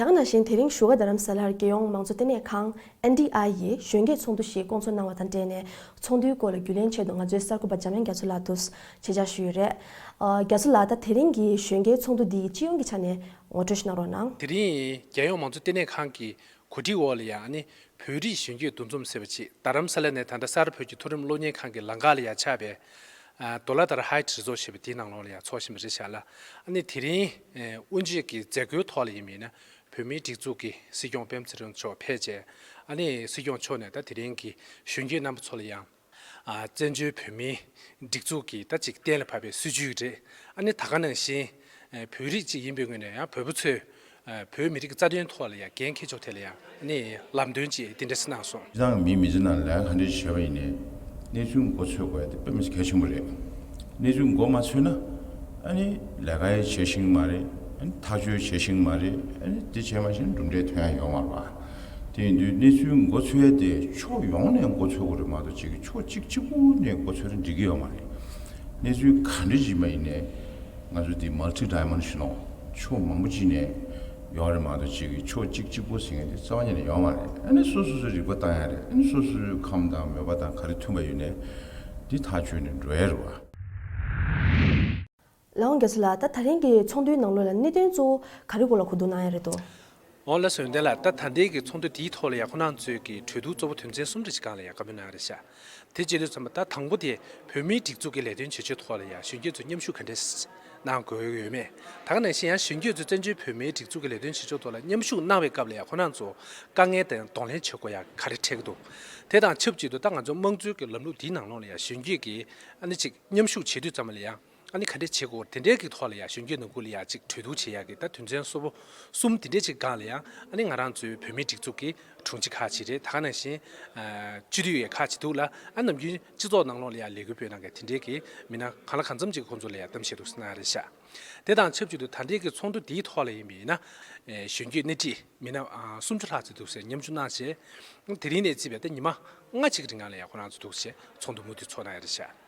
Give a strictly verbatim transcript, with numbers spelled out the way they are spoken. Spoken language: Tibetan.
དེ་ག་ནང་བཞིན་དེ་རིང་བཞུགས་སྒར་རྡ་རམ་ས་ལར་རྒྱལ་ཡོངས་མང་གཙོ་ལྟེ་གནས་ཁང་ཨེན་ཌི་ཨའི་ཡིས་གཞོན་སྐྱེས་ཚོགས་འདུ་ཞིག་བསྐོང་ཚོགས་གནང་བ་དང་འབྲེལ་ནས་ཚོགས་འདུའི་སྐོར་ལ་རྒྱུས་ལོན་ཆེད་དུ་ང་ཚོའི་གསར་འགོད་པ་འཇམ་དབྱངས་རྒྱ་མཚོ་ལགས་འདུག་ཆེད་བཅར་ཞུས་ཡོད་རེད། ཨ། རྒྱ་མཚོ་ལགས། ད་དེ་རིང་གི་གཞོན་སྐྱེས་ཚོགས་འདུ་འདི་སྤྱི་ཡོངས་ཀྱི་ཆ་ནས་ངོ་སྤྲོད་ཞིག་གནང་རོགས་གནང་། དེ་རིང་རྒྱལ་ཡོངས་མང་གཙོ་ལྟེ་གནས་ཁང་གི་གོ་སྒྲིག་འོག་ལ་ཡང་ཨ་ནི་བོད་རིགས་གཞོན་སྐྱེས་འདུ་འཛོམས་ཟེར་བ་ཅིག་རྡ་རམ་ས་ལ་ནས་ད་ལྟ་གསར་བོད་ཀྱི་མཐོ་རིམ་སློབ་གཉེར་ཁང་གི་ལམ་ཁ་ལ་ཡང་ཆགས་པའི་ཨ། ཌོ་ལ་དར་ཧའི་ཊི་རི་ཛོར་ཊི་ཞེས་པ་དེའི་ནང་ལོགས་ལ་ཡང་འཚོགས་བཞིན་པ་རེད་ཤག་ལ། ཨ་ནི་དེ་རིང་ཨ། དབུ་འབྱེད་ཀྱི་མཛད་སྒོའི་ཐོག་ལ་ཡིན་པ་ཡིན་ན་བོད་མིའི་སྒྲིག་འཛུགས་ཀྱི་སྲིད་སྐྱོང་པད་མ་ཚེ་རིང་མཆོག་ཕེབས་བྱས། ཨ་ནི་སྲིད་སྐྱོང་མཆོག་ནས་ད་དེ་རིང་གི་གཞོན་སྐྱེས་རྣམ་པ་ཚོ་ལ་ཡང་ཨ། བཙན་བྱོལ་བོད་མིའི་སྒྲིག་འཛུགས་ཀྱི་ད་ཅིག་གཏན་ལ་ཕབ་པའི་སྲིད་བྱུས་རེད། ཨ་ནི་ད་ག་ནང་བཞིན་ཨ། བོད་རིགས་ཅིག་ཡིན་པའི་ངོས་ནས་ཡང་བོད་པ་ཚོས་ཨ། བོད་མི་རིགས་ཀྱི་རྩ་དོན་ཐོག་ལ་ཡང་འགན་འཁྱེར་ཕྱོགས་ཐད་ལ་ཡང་ཨ་ནི་ལམ་སྟོན་ཅིག་དེ་འདྲ་ཞིག་གནང་སོང་། སྤྱིར་བཏང་མིའི་མི་ཚེ་ནང་ལས་ཀ་ག་འདྲ་ཞིག་བྱས་པ་ཡིན་ནའི་གནས་ཚུལ་མགོ་ཚོས་དགོས་ཡ་དེ་དཔེ་མི་སྲིད་གལ་ཆེན་པོ་རེད། གནས་ཚུལ་མགོ་མ་ཚོས་ན་ཨ་ནི་ལས་ཀ་ཡང་བྱེད་ཤེས་ཀྱི་མ་རེད། ཨ་ནི་ཐག་གཅོད་བྱེད་ཤེས་ཀྱི་མ་རེད། ཨ་ནི་དེ་བྱས་མ་ཤེས་ན་གྲུབ་འབྲས་ཐོན་ཡ་ཡོད་མ་རེད་པ། དེ་ཡིན་དུས་གནས་ཚུལ་མགོ་ཚོས་ཡ་དེ་ཕྱོགས་ཡོངས་ནས་མགོ་ཚོས་དགོས་རེད་མ་གཏོགས་ཅིག་ཕྱོགས་གཅིག་གཅིག་པུ་ནས་མགོ་ཚོས་ན་འགྲིག་གི་ཡོད་མ་རེད། གནས་ཚུལ་ག་འདྲ་ཅིག་མ་ཡིན་ནའི་ང་ཚོ་འདི་མལ་ཊི་ཌའི་མེན་ཤ་ནལ་ཕྱོགས་མང་པོ་ཅིག་ནས་ཡོད་རེད་མ་གཏོགས་ཅིག་ཕྱོགས་གཅིག་གཅིག་པུ་ཟེར་མཁན་དེ་རྩ་བ་ཉིད་ནས་ཡོད་མ་རེད། ཨ་ནི་སོ་སོ་སོའི་རིག་པ་བཏང་ཡ་རེད། ཨ་ནི་སོ་སོའི་ཁམས་དང་མོས་པ་དང་ག་རེ་མཐུན་པ་ཡོད་ནའི་འདི་ཐག་གཅོད་ནས་འགྲོ་ཡ་རེད་བ། ལགས་འོང་རྒྱ་མཚོ་ལགས། ད་ད་རིང་གི་ཚོགས་འདུའི་ནང་ལོགས་ལ་གནད་དོན་གཙོ་བོ་ག་རེ་སྐོར་ལ་གོ་བསྡུར་གནང་ཡ་རེད་དོ། འོ་ལགས་སོ། ཡོན་ཏན་ལགས། ད་ད་ལྟའི་གི་ཚོགས་འདུ་འདིའི་ཐོག་ལ་ཡང་ཁོ་རང་ཚོས་ཀྱི་གྲོས་བསྡུར་གཙོ་བོ་དོན་ཚན་གསུམ་རེ་ཞིག་སྒང་ལ་ཡང་བཀའ་མོལ་གནང་ཡ་རེད་ཤག་དེ་བྱེད་དུས་ཙམ་པ་ད་དང་པོ་དེ་བོད་མིའི་སྒྲིག་འཛུགས་ཀྱི་ལས་དོན་བྱེད་ཕྱོགས་ཐོག་ལ་ཡང་གཞོན་སྐྱེས་ཚོས་མཉམ་ཞུགས་ག་འདྲས་གནང་དགོས་ཡོད་མེད། ད་ག་ནང་བཞིན་ཡང་གཞོན་སྐྱེས་ཚོས་བཙན་བྱོལ་བོད་མིའི་སྒྲིག་འཛུགས་ཀྱི་ལས་དོན་བྱེད་ཕྱོགས་ཐོག་ལ་མཉམ་ཞུགས་གནང་བའི་སྐབས་ལ་ཡང་ཁོ་རང་ཚོ་དཀའ་ངལ་དང་གདོང་ལེན་བྱེད་དགོས་ཡ་ག་རེ་འཕྲད་ཀྱི་འདུག་དེ་དང་ཆབས་ཅིག་ཏུ་ད་ང་ཚོ་དམངས་གཙོའི་གི་ལམ་ལུགས་འདིའི་ནང་ལོགས་ལ་ཡང་གཞོན་སྐྱེས་ཀྱིས་ཨ་ནི་ཅིག་མཉམ་ཞུགས་བྱེད་དུས་ཙམ་པ་ལ་ཡང་ཨ་ནི་ག་འདྲས་བྱེད་དགོས་དེ་འདྲའི་གི་ཐོག་ལ་ཡང་གཞོན་སྐྱེས་ནང་ཁུལ་ལ་ཡང་ཅིག་གྲོས་བསྡུར་བྱེད་ཡ་གི་ད་དོན་ཚན་གཙོ་བོ་གསུམ་དེ་འདྲས་ཅིག་སྒང་ལ་ཡང་ཨ་ནི་ང་རང་ཚོའི་བོད་མིའི་སྒྲིག་འཛུགས་ཀྱི་དྲུང་ཆེ་ཁག་ཅིག་རེད། ད་ག་ནང་བཞིན་ཨ་སྤྱི་འཐུས་ཡོད་ཁག་ཅིག་འདུག་ལ། ཨ་ནམ་རྒྱུན་སྤྱི་ཚོགས་ནང་ལོགས་ལ་ཡང་ལས་འགུལ་སྤེལ་གནང་མཁན་དེ་འདྲའི་གི་མི་སྣ་གང་ལ་གང་འཚམ་ཅིག་ཁོང་ཚོ་ལ་ཡང་གཏམ་བཤད་འདུག་གནང་ཡ་རེད་ཤག་དེ་དང་ཆབས་ཅིག་ཏུ་ད་ལྟའི་གི་ཚོགས་འདུ་འདིའི་ཐོག་ལ་ཡིན་པ་ཡིན་ན་ཨེ་གཞོན་སྐྱེས་སྣེ་ཁྲིད་མི་སྣ་ཨ་སུམ་ཅུ་ལྷག་ཙམ་འདུག་ཟེར་མཉམ་ཞུགས་གནང་བྱས། དེ་རིང་ནས་བརྩིས་པའི་ད་ཉི་མ་ལྔ་གཅིག་གི་རིང་ལ་ཡང་ཁོ་རང་ཚོ་འདུག་བྱས་ཚོགས་འདུ་མུ་མཐུད་ཚོགས་གནང་ཡ་རེད་ཤག